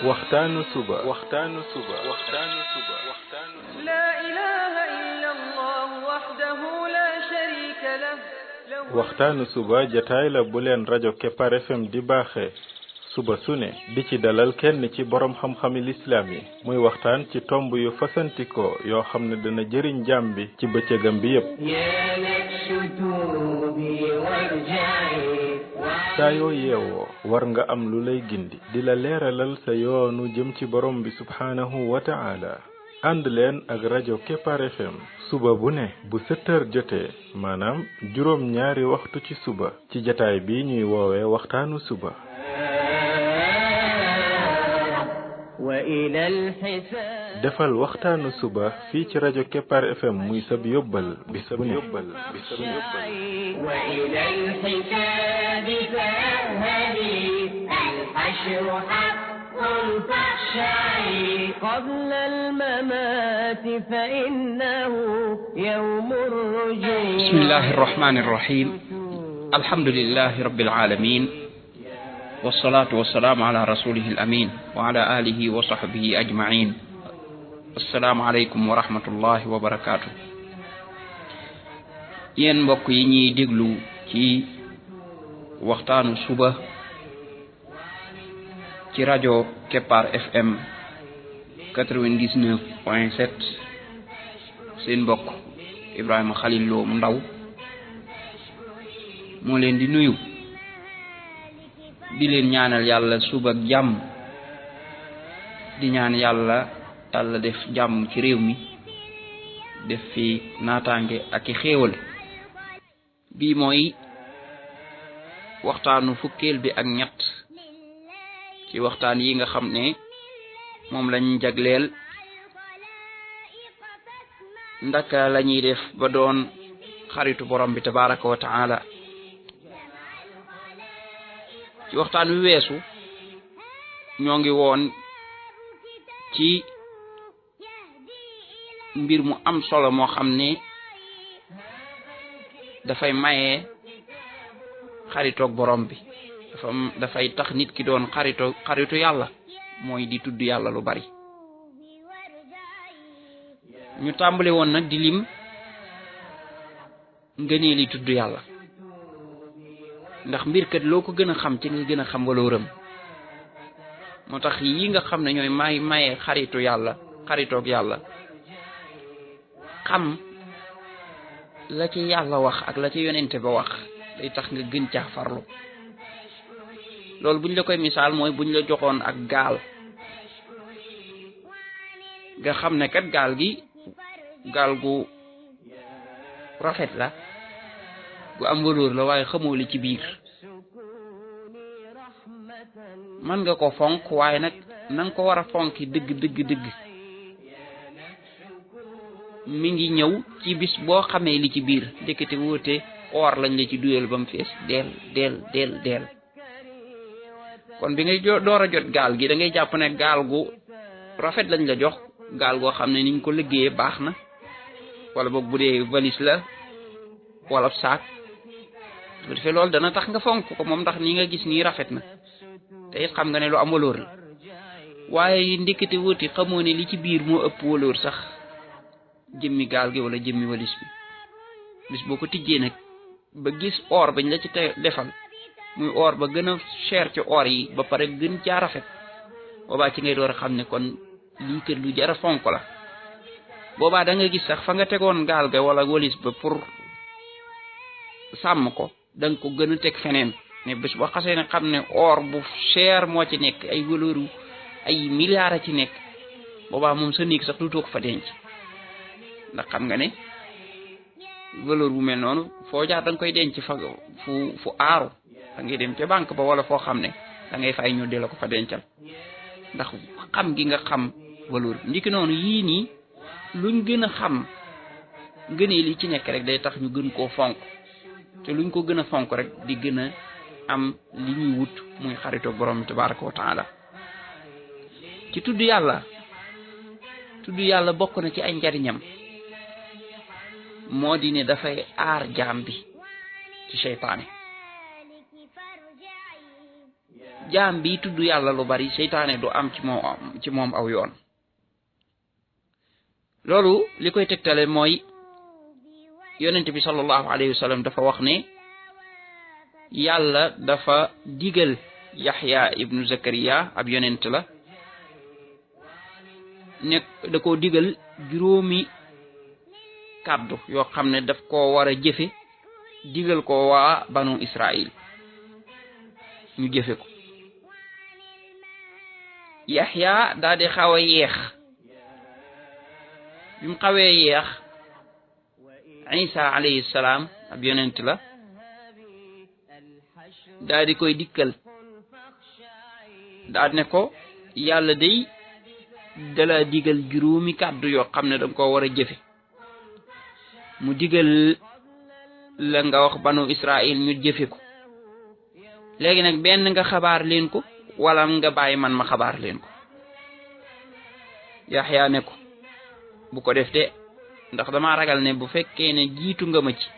waxtaanu suba لا إله إلا الله وحده لا شريك له waxtaanu suba jataay la bu leen rajo Kepar FM di baaxee suba su ne di ci dalal kenn ci borom xam-xami lislaam yi muy waxtaan ci tomb yu fasantikoo yoo xam ne dana jëriñ jaam bi ci bëccëgam bi yépp saa yoo yeewoo war nga am lu lay gindi di la leeralal sa yoonu jëm ci borom bi subhaanahu wa ta'ala ànd leen ak rajo Kepar FM suba bu ne bu 7 heures jotee maanaam juróom ñaari waxtu ci suba ci jataay bi ñuy woowee waxtaanu suba defal waxtaanu suba fii ci rajo Kepar FM muy sab yóbbal bis bu ne قبل الممات فإنه يوم الرجوع بسم الله الرحمن الرحيم الحمد لله رب العالمين والصلاة والسلام على رسوله الأمين وعلى آله وصحبه أجمعين السلام عليكم ورحمة الله وبركاته yéen mbokk yi ñuy déglu ci waxtaanu suba ci rajo Kepar FM 99.7 seen mbokk Ibrahima Khalil Lo mu ndaw moo leen di nuyu di leen ñaanal yàlla suba ak jàmm di ñaan yàlla def jàmm ci réew mi def fi naataange ak i xéewal bii mooy waxtaanu fukkeel bi ak ñett ci waxtaan yi nga xam ne moom lañ jagleel ndaka lañuy def ba doon xaritu borom bi tabaraka wa taala ci waxtaan wi weesu ñoo ngi woon ci mbir mu am solo moo xam ne dafay maye xaritoog borom bi dafay tax nit ki doon xaritu yàlla mooy di tudd yàlla lu bari ñu tàmbale woon nag di lim ngëneel li tudd yàlla ndax mbir kat loo ko gën a xam ci nga gën a xam walooram moo tax yi nga xam ne ñooy maye xaritu yàlla xaritoog yàlla xam la ci yàlla wax ak la ci yonente ba wax day tax nga gën caa farlu loolu buñ la koy misaal mooy buñ la joxoon ak gaal nga xam ne kat gaal gu rafet la gu am valeur la waaye xamoo li ci biir mën nga ko fonk waaye nag na nga ko war a fonki dëgg mi ngi ñëw ci bis boo xamee li ci biir ndekete wóote or lañ la ci duyal ba mu fees del kon bi ngay door a jot gaal gi da ngay jàpp ne gaal gu rafet lañ la jox gaal goo xam ne niñ ko liggéeyee baax na wala boog bu dee valise la wala saak bu defee loolu dana tax nga fonk ko moom ndax ni nga gis nii rafet na te it xam nga ne lu am waloor la waaye ndekete wóote xamoo ne li ci biir moo ëpp waloor sax jëmmi gaal gi wala jëmmi valise bi bis boo ko tijjee nag ba gis or bañ la ci defal muy or ba gën a cher ci or yi ba pare gën caa rafet boobaa ci ngay door a xam ne kon lii kër lu jar a fonk la boobaa da nga gis sax fa nga tegoon gaal ga wala walis ba pour sàmm ko da nga ko gën a teg feneen mais bés boo xasee ne xam ne or bu cher moo ci nekk ay valeur ay milliards a ci nekk boobaa moom sa néeg sax du toog fa denc ndax xam nga ne valeur bu mel noonu foo jaar da nga koy denc fa fu aaru da ngay dem ca banque ba wala foo xam ne da ngay fay ñu delloo ko fa dencal ndax xam gi nga xam valeur ndiki noonu yii nii luñ gën a xam gënee li ci nekk rek day tax ñu gën koo fonk te luñ ko gën a fonk rek di gën a am li ñuy wut muy xaritoog borom bi tabaraka wa taala ci tudd yàlla bokk na ci ay njariñam moo di ne dafay aar jaam bi ci seytaane jaam bi tudd yàlla lu bari seytaane du am ci moom aw yoon. loolu li koy tegtale mooy yonent bi sallallahu alayhi wa sallam dafa wax ne yàlla dafa digal Yaxya ibnu Zakariya ab yonent la nekk da koo digal juróomi kàddu yoo xam ne daf koo war a jëfe digal ko waa banu Israil ñu jëfe ko. Yaxya daal di xaw a yeex bi mu xawee yeex Isa alayhi salaam ab yonent la daal di koy dikkal daal ne ko yàlla day dala digal juróomi kàddu yoo xam ne danga ko war a jëfe mu digal la nga wax banu Israil ñu jëfe ko léegi nag benn nga xabaar leen ko wala nga bàyyi man ma xabaar leen ko. Yaxya ne ko bu ko def de ndax dama ragal ne bu fekkee ne jiitu nga ma ci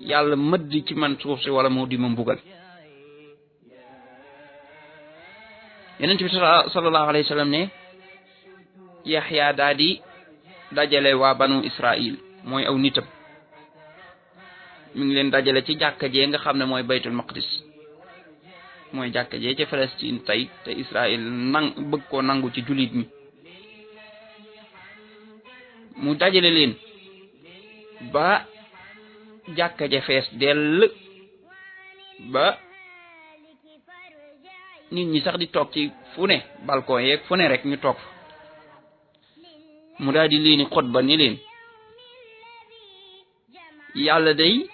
yàlla mëdd ci man suuf si wala moo di ma mbugal. Yonent bi sallallahu alayhi wa sallam ne Yaxya daa di dajale waa banu Israil mooy aw nitam mi ngi leen dajale ci jàkka jee nga xam ne mooy baytul maqdis mooy jàkka jee ca Palestine tey te Israil bëgg koo nangu ci jullit ñi. mu dajale leen ba jàkka ja fees dell ba nit ñi sax di toog ci fu ne balcon yeeg fu ne rek ñu toog fa mu daal di leeni xutba ni leen yàlla day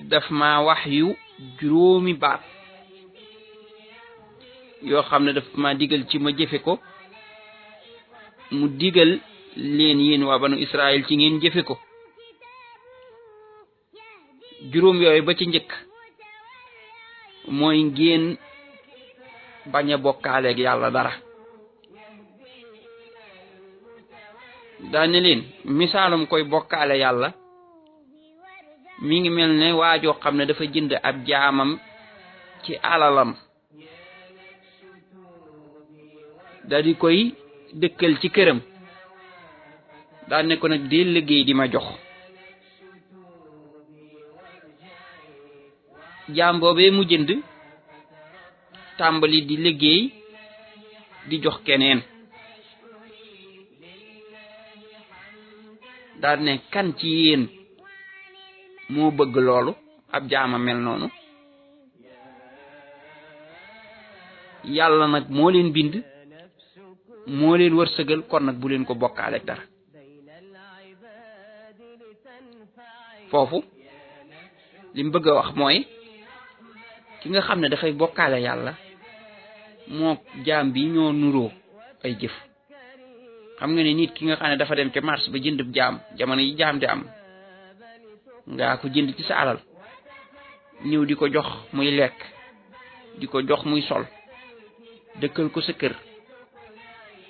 daf ma wax yu juróomi baat yoo xam ne daf ma digal ci ma jëfe ko mu digal leen yéen waa banu Israil ci ngeen jëfe ko. juróom yooyu ba ci njëkk mooy ngeen bañ a bokkaaleeg yàlla dara. daane leen misaalum koy bokkaale yàlla mi ngi mel ne waajoo xam ne dafa jënd ab jaamam ci alalam daal di koy dëkkal ci këram daal ne ko nag dee liggéey di ma jox. jaam boobee mu jënd tàmbali di liggéey di jox keneen daal ne kan ci yéen moo bëgg loolu ab jaama mel noonu. yàlla nag moo leen bind moo leen wërsëgal kon nag bu leen ko bokkaaleeg dara. foofu li mu bëgg a wax mooy ki nga xam ne dafay bokkaale yàlla moo jaam bi ñoo nuroo ay jëf. xam nga ne nit ki nga xam ne dafa dem ca marché ba jënd jaam jamono yi jaam di am ngaa ko jënd ci sa alal ñëw di ko jox muy lekk di ko jox muy sol dëkkal ko sa kër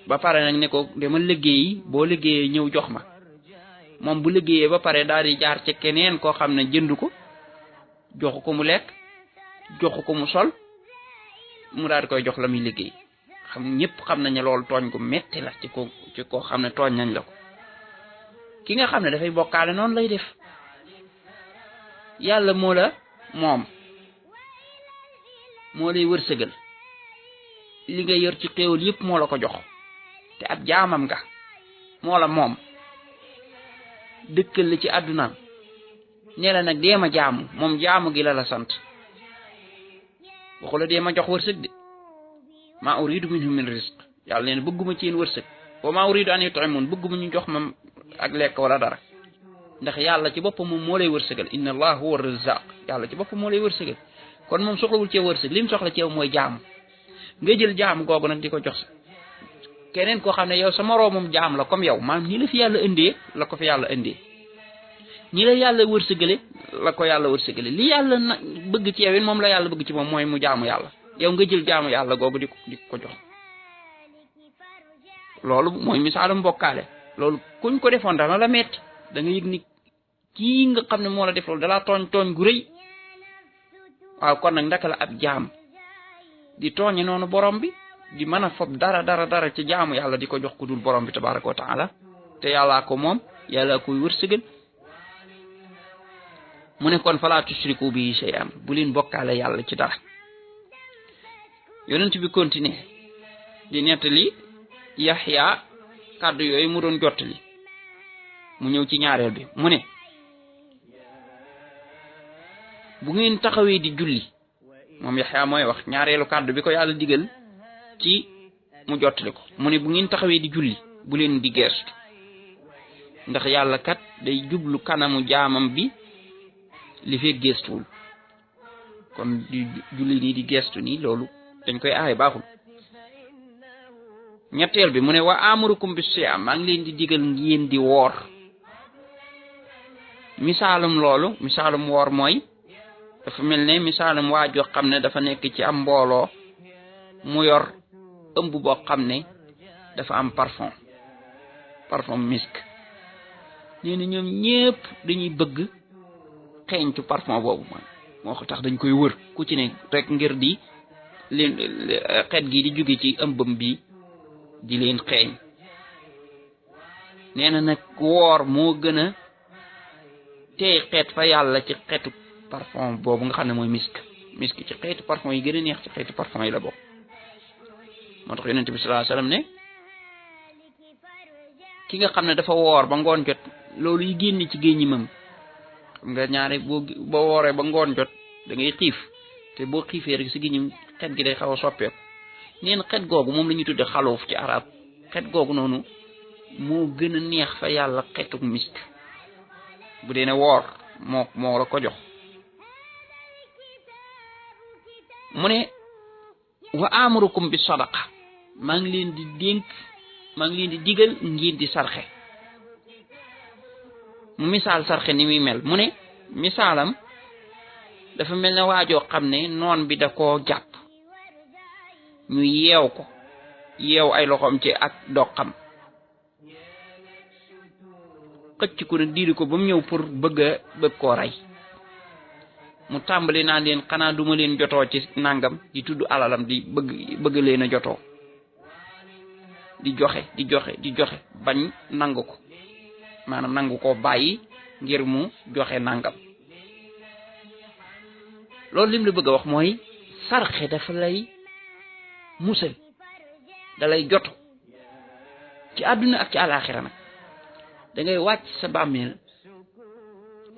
ba pare nag ne ko dama liggéeyi boo liggéeyee ñëw jox ma. moom bu liggéeyee ba pare daal di jaar ci keneen koo xam ne jënd ko joxu ko mu lekk joxu ko mu sol mu daal di koy jox la muy liggéey. xam ñëpp xam nañ ne loolu tooñ gu metti la ci koo xam ne tooñ nañ la ko. ki nga xam ne dafay bokkaale noonu lay def. yàlla moo la moom moo lay wërsëgal li nga yor ci xéewal yëpp moo la ko jox te ab jaamam nga moo la moom dëkkal la ci àddunaam nee la nag dee ma jaamu moom jaamu gi la sant waxu la dee ma jox wërsëg de maa uridu minhum min rizq yàlla nee na bëgguma ci yéen wërsëg wa maa uridu an yut'imun bëgguma ñu jox ma ak lekk wala dara ndax yàlla ci boppam moom moo lay wërsëgal inna allah huwa razzaq yàlla ci boppam moo lay wërsëgal kon moom soxlawul ci wërsëg lim soxla ci yow mooy jaamu nga jël jaamu googu nag di ko jox keneen koo xam ne yow sa moroomum jaam la comme yow maanaam ni la fi yàlla indee la ko fi yàlla indee ñi la yàlla wërsëgale la ko yàlla wërsëgale li yàlla na bëgg ci yow it moom la yàlla bëgg ci moom mooy mu jaamu yàlla yow nga jël jaamu yàlla googu di ko jox loolu mooy misaalum bokkaale loolu kuñ ko defoon dana la metti da nga yëg ni kii nga xam ne moo la def loolu dalaa tooñ gu rëy waaw kon nag ndaka la ab jaam di tooñe noonu borom bi di mën a fob dara ci jaamu yàlla di ko jox ku dul borom bi tabaraka wa taala te yàllaa ko moom yàllaa koy wërsëgal mu ne kon fala tushriku bi shay'an bu leen bokkaale yàlla ci dara yonent bi continuer di nettali Yaxya kàddu yooyu mu doon jottali mu ñëw ci ñaareel bi mu ne bu ngeen taxawee di julli moom Yaxya mooy wax ñaareelu kàddu bi ko yàlla digal ci mu jottali ko mu ne bu ngeen taxawee di julli bu leen di geestu ndax yàlla kat day jublu kanamu jaamam bi li fekk geestuwul kon di julli nii di geestu nii loolu dañ koy aaye baaxul ñetteel bi mu ne wa amurukum bis siyaam maa ngi leen di digal ngeen di woor misaalum loolu misaalum woor mooy dafa mel ne misaalum waajoo xam ne dafa nekk ci am mbooloo mu yor ëmb boo xam ne dafa am parfum misk nee na ñoom ñépp dañuy bëgg xeeñtu parfum boobu man moo ko tax dañ koy wër ku ci ne rek ngir di leen xeet gi di jóge ci ëmbam bi di leen xeeñ nee na nag woor moo gën a tey xeet fa yàlla ci xeetu parfum boobu nga xam ne mooy misk ci xeetu parfum yi gën a neex ci xeetu parfum yi la bokk moo tax yonent bi sallallahu alayhi wasallam ne ki nga xam ne dafa woor ba ngoon jot loolu yi génn ci gémmiñam xam nga ñaare boo wooree ba ngoon jot da ngay xiif te boo xiifee rek si gémmiñ xet gi day xaw a soppeeku neen xet googu moom la ñuy tudde xaloof ci arab xet googu noonu moo gën a neex fa yàlla xetuk misk bu dee ne woor moo la ko jox mu ne wa amurukum bi sadaqa maa ngi leen di digal ngeen di sarxe mu misaal sarxe ni muy mel mu ne misaalam dafa mel ne waajoo xam ne noon bi da koo jàpp ñu yeew ay loxoom ci ak doxam xëcc ko nag diiri ko ba mu ñëw pour bëgg koo rey mu tàmbali naa leen xanaa duma leen jotoo ci nangam di tudd alalam di bëgg leen a jotoo di joxe bañ nangu ko maanaam nangu ko bàyyi ngir mu joxe nangam loolu lim la bëgg a wax mooy sarxe dafa lay musal da lay jotu ci àdduna ak ci àlaaxira nag da ngay wàcc sa bàmmeel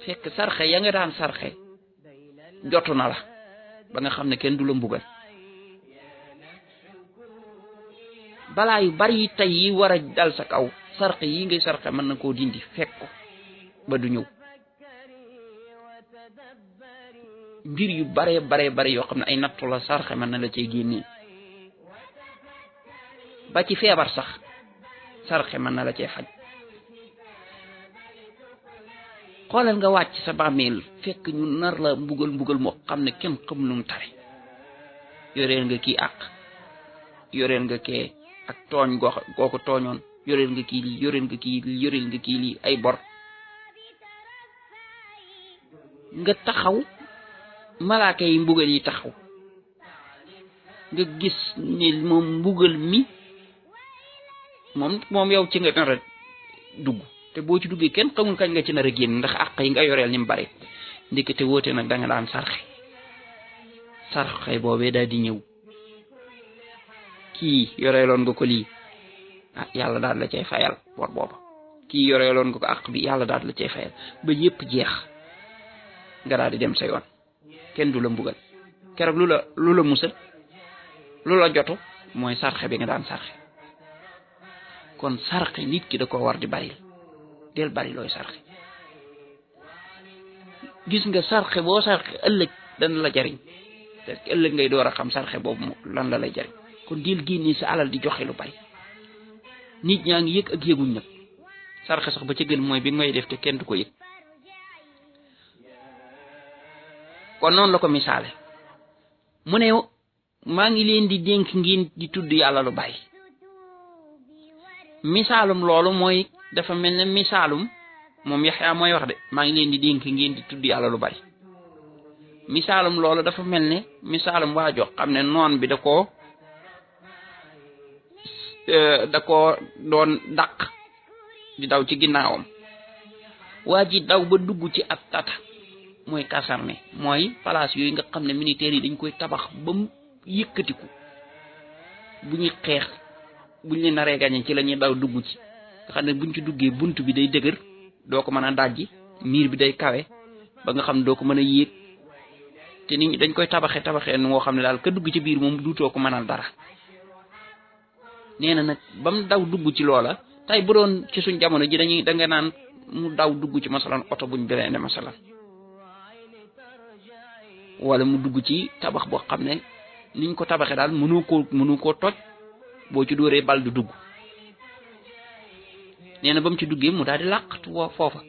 fekk sarxe ya nga daan sarxe jotu na la ba nga xam ne kenn du la mbugal balaa yu bari yi tey yi war a dal sa kaw sarxe yi ngay sarxe mën na koo dindi fekk ko ba du ñëw mbir yu bare yoo xam ne ay nattu la sarxe mën na la cay génnee ba ci feebar sax sarxe mën na la cee faj xoolal nga wàcc sa bàmmeel fekk ñu nar la mbugal moo xam ne kenn xam lu mu tare yoreel nga kii àq yoreel nga kee ak tooñ goo ko tooñoon yoreel nga kii lii yoreel nga kii lii ay bor nga taxaw malaaka yi mbugal yi taxaw nga gis ne moom mbugal mi moom yow ci nga nar a dugg te boo ci duggee kenn xamul kañ nga ci nar a génn ndax àq yi nga yoreel ni mu bari ndikete woote nag da nga daan sarxe boobee daal di ñëw kii yoreeloon nga ko lii yàlla daal la cay fayal bor booba kii yoreeloon nga ko àq bi yàlla daal la cay fayal ba yépp jeex nga daal di dem sa yoon kenn du la mbugal keroog lu la musal lu la jotu mooy sarxe bi nga daan sarxe kon sarxe nit ki da ko war di bari del bari looy sarxe gis nga sarxe boo sarxe ëllëg dana la jariñ te ëllëg ngay door a xam sarxe boobu lan la lay jariñ kon del génne sa alal di joxe lu bari nit ñaa ngi yëg ak yëguñ nag sarxe sax ba ca gën mooy bi ngay def te kenn du ko yëg kon noonu la ko misaale mu ne maa ngi leen di dénk ngeen di tudd yàlla lu bari misaalum loolu mooy dafa mel ne misaalum moom Yaxya mooy wax de maa ngi leen di dénk ngeen di tudd yàlla lu bari misaalum loolu dafa mel ne misaalum waajoo xam ne noon bi da koo doon dàq di daw ci ginnaawam waa ji daw ba dugg ci ab tata mooy caserne mooy place yooyu nga xam ne militaires yi dañ koy tabax ba mu yëkkatiku bu ñuy xeex buñ leen naree gañe ci la ñuy daw dugg ci nga xam ne buñ ci duggee bunt bi day dëgër doo ko mën a dajji miir bi day kawe ba nga xam ne doo ko mën a yéeg te nit ñi dañ koy tabaxee moo xam ne daal ka dugg ci biir moom duutoo ko mënal dara nee na nag ba mu daw dugg ci loola tey bu doon ci suñ jamono ji da nga naan mu daw dugg ci masalan oto buñ bereene masalan wala mu dugg ci tabax boo xam ne niñ ko tabaxee daal mënu koo toj boo ci dóoree bal du dugg nee na ba mu ci duggee mu daal di làqatu foofa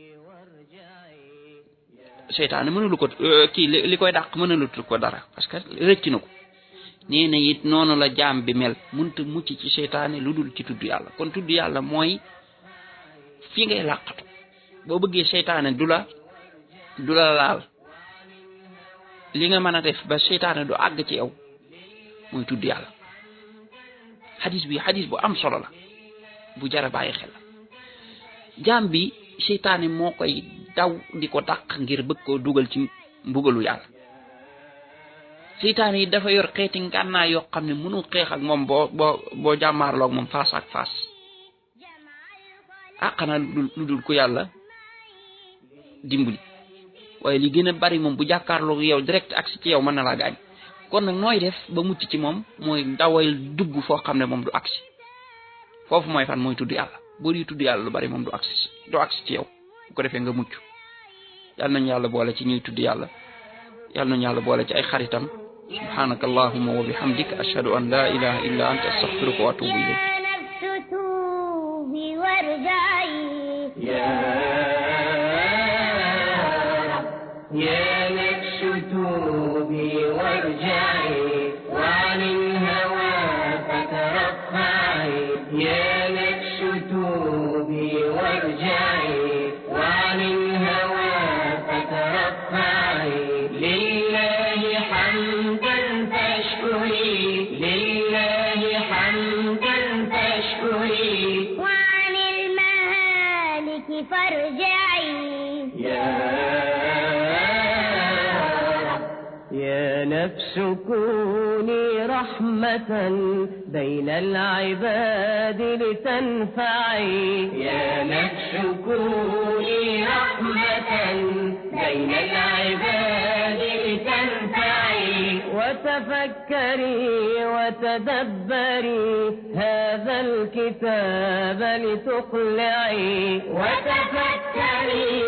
seytaane mënulu ko kii li koy dàq mënalut ko dara parce que rëcc na ko nee na it noonu la jaam bi mel mënta mucc ci seytaane lu dul ci tudd yàlla kon tudd yàlla mooy fi ngay làqatu boo bëggee seytaane du la laal li nga mën a def ba seytaane du àgg ci yow mooy tudd yàlla xadis bu am solo la bu jara bàyyi xel la jaam bi seytaane moo koy daw di ko dàq ngir bëgg koo dugal ci mbugalu yàlla seytaane yi dafa yor xeeti ngànnaay yoo xam ne mënu xeex ak moom boo jàmmaarloog moom face ak face xanaa lu dul ku yàlla dimbali waaye li gën a bari moom bu jàkkaarloog yow direct agsi ci yow mën na laa gaañ kon nag nooy def ba mucc ci moom mooy dawal dugg foo xam ne moom du agsi foofu mooy fan mooy tudd yàlla boo di tudd yàlla lu bari moom du agsi ci yow bu ko defee nga mucc yal nañu yàlla boole ci ñuy tudd yàlla yal nañu yàlla boole ci ay xaritam subhanaka allahumma wa bihamdika ashhadu an la ilaha illa anta astaghfiruka wa atubu ilayk يا نفس توبي وارجعي وعن الهوى فترفعي يا نفس توبي وارجعي وعن الهوى فترفعي لله حمدا تشكري لله حمدا تشكري وعن المهالك فارجعي يا نفس كوني رحمة بين العباد لتنفعي يا نفس كوني رحمة بين العباد لتنفعي وتفكري وتدبري هذا الكتاب لتقلعي وتفكري